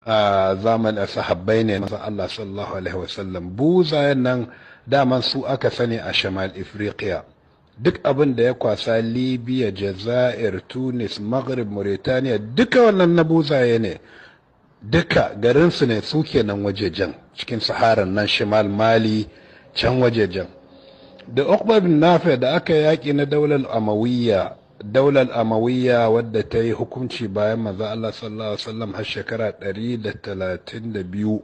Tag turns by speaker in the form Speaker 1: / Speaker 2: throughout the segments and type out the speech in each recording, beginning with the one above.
Speaker 1: A zamanin sahabbai ne na Allah sallallahu alaihi wasallam. Buzayen nan daman su aka sani a Shamal Ifriqiya, duk abin da ya kwasa Libya, Jazair, Tunis, Maghrib, Mauritania, duka wannan na buzaye ne, duka garinsu ne, su kenan wajejen cikin Saharan nan, Shimal Mali, can wajejen da Uqba bin Nafi da aka yaƙi na daular Amawiyya. Daular Amawiyya wadda ta yi hukunci bayan manzo Allah sallallahu alaihi wasallam har shekara 132.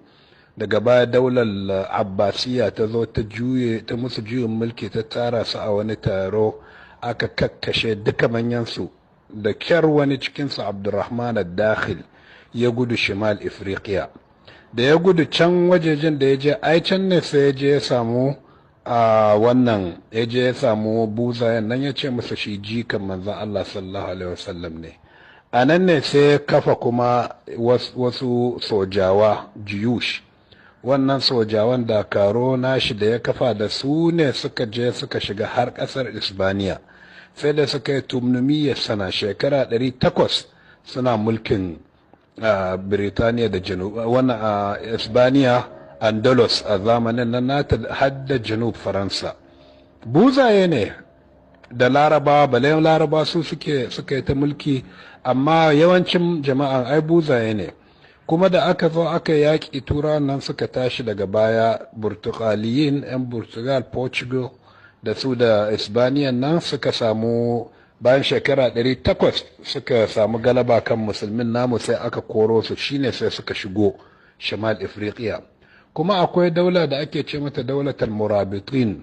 Speaker 1: Daga baya daular Abbasiya ta zo ta juye, ta musu juyin mulki, ta tara su a wani taro, aka kakkashe duka manyansu. Da kyar wani cikinsu, Abdurrahman Dakhil, ya gudu Shimal Ifriqiya. Da ya gudu can wajejen da ya je, ai can ne sai ya je ya samu a wannan, ya je ya samu buzayen nan, ya ce musu shi jikan manzan Allah sallallahu alaihi wasallam ne. A nan ne sai ya kafa kuma wasu sojawa, jiyush. Wannan sojawan dakaro nashi da ya kafa, da su ne suka je suka shiga har kasar Isbaniya, sai da suka yi tumnumiyar sana, shekara 800 suna mulkin Birtaniya da Janub, wannan a Isbaniya, Andalus a zamanin nan nata, hadda Janub Faransa. Buzaye ne da Larabawa, bale Laraba su suke suka yi ta mulki, amma yawancin jama'an ai buzaye ne. Kuma da aka zo aka yaƙi, Turawan nan suka tashi daga baya, Burtukaliyin, 'yan Portugal, Portugal, da su da Isbaniyan nan suka samu, bayan shekara 800 suka samu galaba kan musulmin namu, sai aka koro su, shine sai suka shigo Shimal Ifriqiya. Kuma akwai daula da ake ce mata daulatar Murabitin,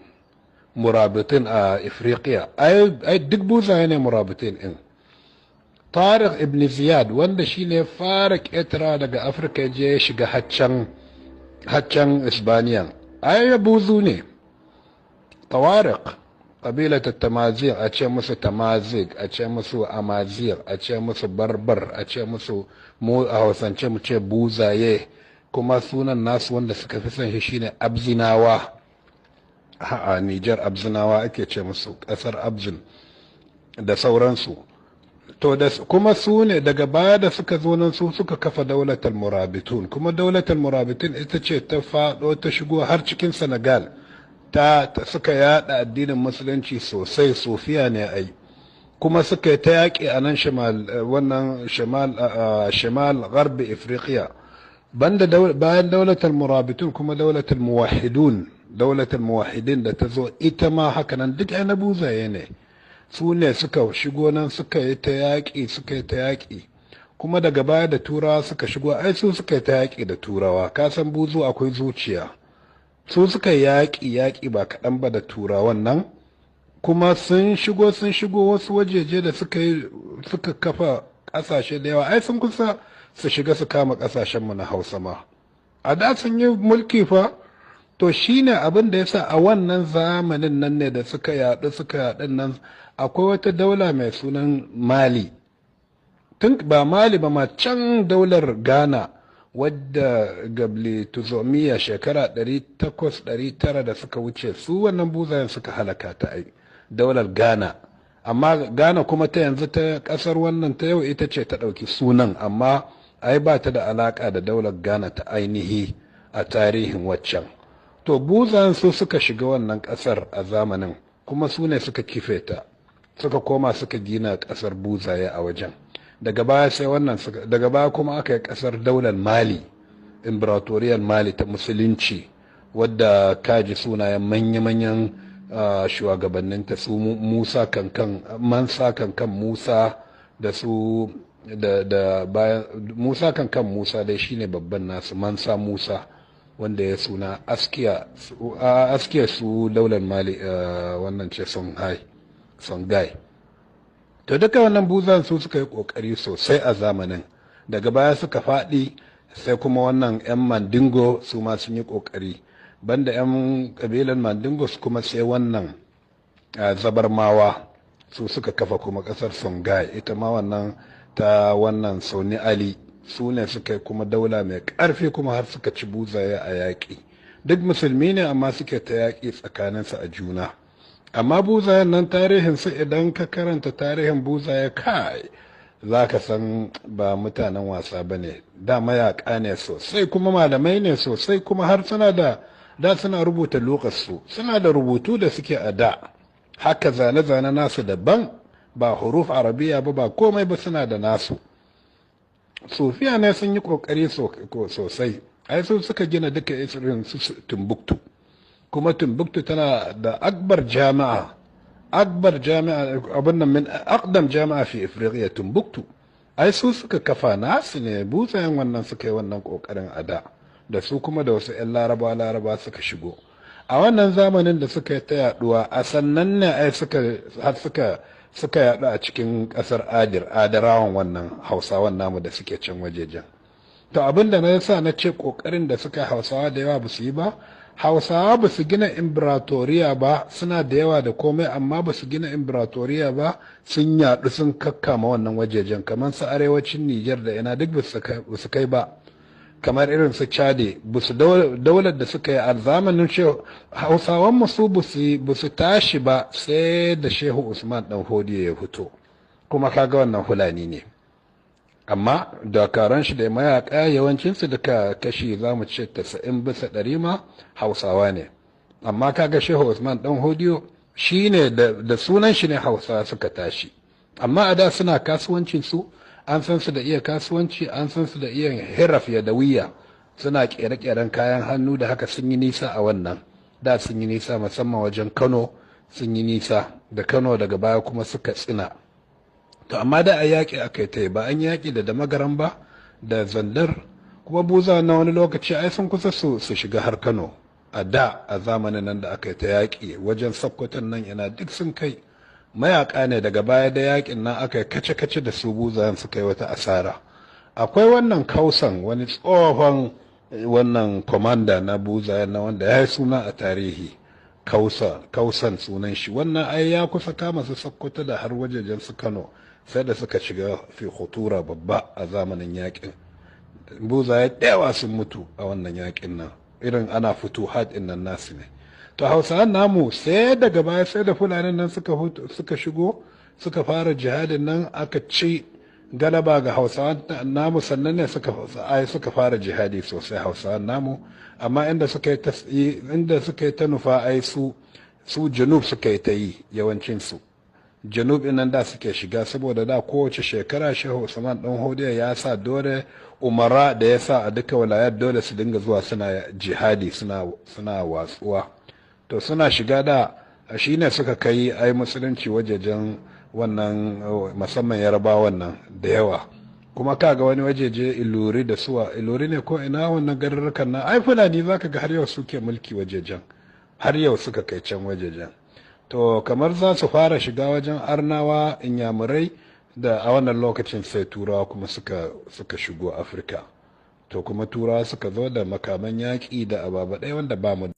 Speaker 1: Murabitin a Ifriqiya, ai duk buzaye ne Murabitin in. Tariq ibn Ziyad, wanda shine fara ƙetara daga Afirka je ya shiga haccan Isbaniya, ai buzu ne. Tawariq, ƙabilar Tamazir, a ce musu Tamazig, a ce musu Amazir, a ce musu Barbar, a ce musu, mu a Hausance mu ce buzaye. Kuma sunan nasu wanda suka fi son shi shine Abzinawa. A Nijar Abzinawa ake ce musu, ƙasar Abzin da sauransu. To da kuma su ne daga baya da suka zo nan, su suka kafa daulatar Murabitun. Kuma daulatar Murabitun ita ce ta faɗo ta shigo har cikin Senegal, ta suka yada addinin musulunci sosai, sofiya ne ai. Kuma suka yi ta yaƙi a nan shimal, wannan shimal garbi Ifriqiya. Banda bayan daulatar Murabitun, kuma daulatar Muwahidun, daulatar Muwahidin da ta zo ita ma haka nan, duk na buzaye ne. Su ne suka shigo nan suka yi ta yaƙi, suka yi ta yaƙi. Kuma daga baya da Turawa suka shigo, ai su suka yi ta yaƙi da Turawa. Ka san buzu akwai zuciya. Su suka yaƙi, yaƙi ba kaɗan ba da Turawan nan. Kuma sun shigo, sun shigo wasu wajeje da suka yi, suka kafa ƙasashe da yawa. Ai sun kusa su shiga su kama ƙasashenmu na Hausa ma a da, sun yi mulki fa. To shine abin da yasa a wannan zamanin nan ne da suka yaɗu, suka yaɗu nan, akwai wata daula mai sunan Mali, tun ba Mali ba ma, can daular Ghana, wadda gabli tuzomiya shekara 800-900 da suka wuce, su wannan buzayen suka halaka ta, ai daular Ghana. Amma Ghana kuma ta yanzu, ta kasar wannan ta yau, ita ce ta ɗauki sunan, amma ai ba ta da alaka da daular Ghana ta ainihi a tarihin waccan. To buzayen su suka shiga wannan kasar a zamanin, kuma su ne suka kife ta, suka koma suka gina kasar buzaye a wajen. Daga baya sai wannan, daga baya kuma aka yi kasar daular Mali, Imperatoriyar Mali ta musulunci, wadda kaji sunayen manya-manyan shugabanninta, su Musa Kankan, Mansa Kankan Musa, da su da bayan Musa Kankan Musa dai shine babban nasu, Mansa Musa, wanda ya suna Askiya, Askiya su daular Mali wannan ce Songhai. To duka wannan buzan su suka yi kokari sosai a zamanin. Daga baya suka faɗi, sai kuma wannan 'yan Mandingo su ma sun yi kokari. Banda 'yan kabilan Mandingo su kuma, sai wannan Zabarmawa, su suka kafa kuma kasar Songhai, ita ma wannan ta wannan Sauni Ali. Su ne suka yi kuma daula mai ƙarfi, kuma har suka ci buzaye a yaƙi. Duk musulmi ne, amma suke ta yaƙi tsakaninsu a juna. Amma buzayen nan, tarihinsu, idan ka karanta tarihin buzaye, kai Za ka san ba mutanen wasa ba ne. Da mayaƙa ne sosai, kuma malamai ne sosai, kuma har suna da da suna rubuta lokasu, suna da rubutu da suke a da haka, zane-zane nasu daban, ba huruf Arabiya ba, ba komai ba, suna da nasu. Sufiya ne, sun yi kokari sosai. Ai su suka gina duka irin su Tumbuktu. Kuma Tumbuktu tana da akbar jami'a, akbar jami'a, abin nan, min aqdam jami'a fi Ifriqiya, Tumbuktu. Ai su suka kafa, nasu ne, buzayen wannan suka yi wannan kokarin a da. Da su kuma da wasu 'yan Laraba, Laraba suka shigo a wannan zamanin da suka yi ta yaduwa a sannan ne. Ai suka har suka yadu a cikin kasar Adir, Adarawan wannan, Hausawan namu da suke can wajejen. To, abin da na yasa na ce kokarin da suka Hausawa da yawa ba su yi ba, Hausawa ba su gina imbiratoriya ba. Suna da yawa da komai, amma ba su gina imbiratoriya ba. Sun yadu, sun kakkama wannan wajejen, kamar su arewacin Nijar da ina duk ba su kai ba, kamar irin su Chade. Ba su daular da suka yi a zamanin Shehu, Hausawan su ba su tashi ba sai da Shehu Usman Dan Hodiyo ya fito. Kuma kaga wannan Hulani ne, amma dakaran shi da mayaka yawancinsu duka, kashi za mu ce 90% ma Hausawa ne. Amma kaga Shehu Usman Dan Hodiyo shi ne da sunan shi ne Hausawa suka tashi. Amma a da suna kasuwancin su, an san su da iya kasuwanci, an san su da iya hiraf yadawiya, suna kere-keren kayan hannu da haka. Sun yi nisa a wannan da, sun yi nisa musamman wajen Kano, sun yi nisa da Kano, daga baya kuma suka tsina. To, amma da a yaƙi aka yi ta yi, ba an yaƙi da Damagaran ba, da Zandar. Kuma buza na wani lokaci ai sun kusa su shiga har Kano a da, a zamanin nan da aka yi ta yaƙi wajen Sakkwaton nan, ina duk sun kai, mayaƙa ne. Daga baya da yaƙin nan aka yi kace-kace da su, buzayen suka yi wata asara. Akwai wannan Kausan, wani tsohon wannan komanda na buzayen na wanda ya yi suna a tarihi, Kausan sunan shi. Wannan ai ya kusa kama su Sakkwato da har wajejen su Kano, sai da suka shiga fi khutura babba a zamanin yakin. Buzaye yawa sun mutu a wannan yakin nan, irin ana fito ɗin nan nasu ne. To, Hausawan namu sai daga baya, sai da Fulanin nan suka shigo, suka fara jihadin nan, aka ci galaba ga Hausawan namu, sannan ne suka fara jihadi sosai, Hausawan namu. Amma inda suka yi ta nufa, ai su janub suka yi ta yi, yawancin su janub nan da suke shiga, saboda da kowace shekara Shehu Usman Dan Hodiya ya sa dole umara da ya sa a duka wilayar dole su dinga zuwa suna jihadi, suna watsuwa. To, suna shiga da shi ne suka kai ai musulunci wajejen wannan, musamman Yaraba wannan da yawa. Kuma kaga wani wajeje Ilori da suwa Ilori ne ko ina wannan garurrukan nan, ai Fulani zaka ga har yau suke mulki wajejen, har yau suka kai can wajejen. To, kamar za su fara shiga wajen Arnawa, Inyamurai da a wannan lokacin, sai Turawa kuma suka shigo Afirka. To, kuma Turawa suka zo da makaman yaƙi da ababa ɗaya wanda ba mu